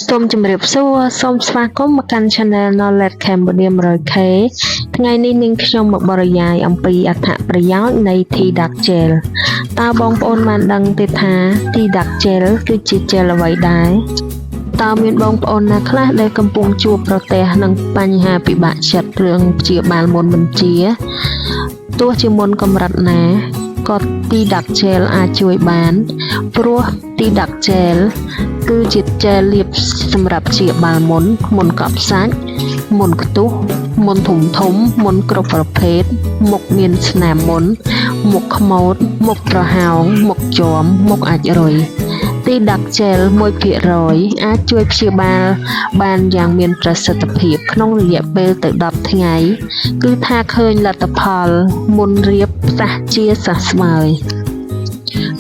សូមជម្រាបសួរសូមស្វាគមន៍មកកាន់ Channel Knowledge Cambodia 100K ថ្ងៃនេះនាងខ្ញុំមកបរិយាយអំពីអត្ថប្រយោជន៍នៃ T-Duck Gel តើបងប្អូនបានដឹងទេថា T-Duck Gel គឺជាជែលអ្វីដែរតើមានបងប្អូនណាខ្លះដែលកំពុងជួបប្រទះនឹងបញ្ហាពិបាកចិត្តរឿងព្យាបាលមុនបញ្ជាទោះជាមុនកម្រិតណាក៏ T-Duck Gel អាចជួយបាន ព្រោះ T-Duck Gel គឺជាជែលលាបសម្រាប់ព្យាបាលមុនមុនកប់សាច់មុនខ្ទុះមុនធំធំមុនគ្រប់ប្រភេទមុខមានស្នាមមុនមុខខ្មោចមុខប្រហោងមុខជាំមុខអាចរុយ T-Duck Gel 1%អាចជួយព្យាបាលបានយ៉ាងមានប្រសិទ្ធភាពក្នុងរយៈពេលទៅ10ថ្ងៃ គឺថាឃើញលទ្ធផលមុនរៀបសះជាសះស្បើយ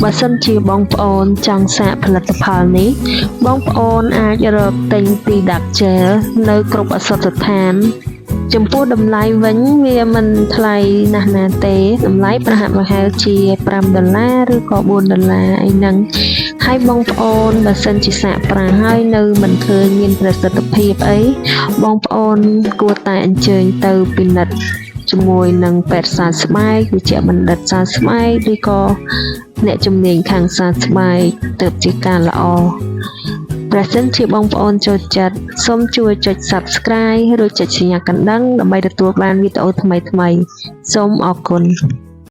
បើសិនជាបងប្អូនចង់សាកផលិតផលនេះ បងប្អូនអាចរកទិញ T-Duck Gel នៅគ្រប់ឱសថស្ថាន ចំពោះតម្លៃវិញវាមិនថ្លៃណាស់ណាទេតម្លៃប្រហាក់ប្រហែលជា5ដុល្លារឬក៏4ដុល្លារអីហ្នឹងហើយបងប្អូនបើសិនជាសាកប្រើហើយនៅមិនឃើញមានប្រសិទ្ធភាពអីបងប្អូនគួរតែអញ្ជើញទៅពិនិត្យជាមួយនឹងពេទ្យសើស្បែកវិជ្ជបណ្ឌិតសើស្បែកឬក៏អ្នកជំនាញខាងសើស្បែកទើបជាការល្អប្រសិនជាបងប្អូនចូលចិត្តសូមជួយចុច Subscribe ឬចុចសញ្ញាកណ្ដឹងដើម្បីទទួលបានវីដេអូថ្មីៗសូមអរគុណ។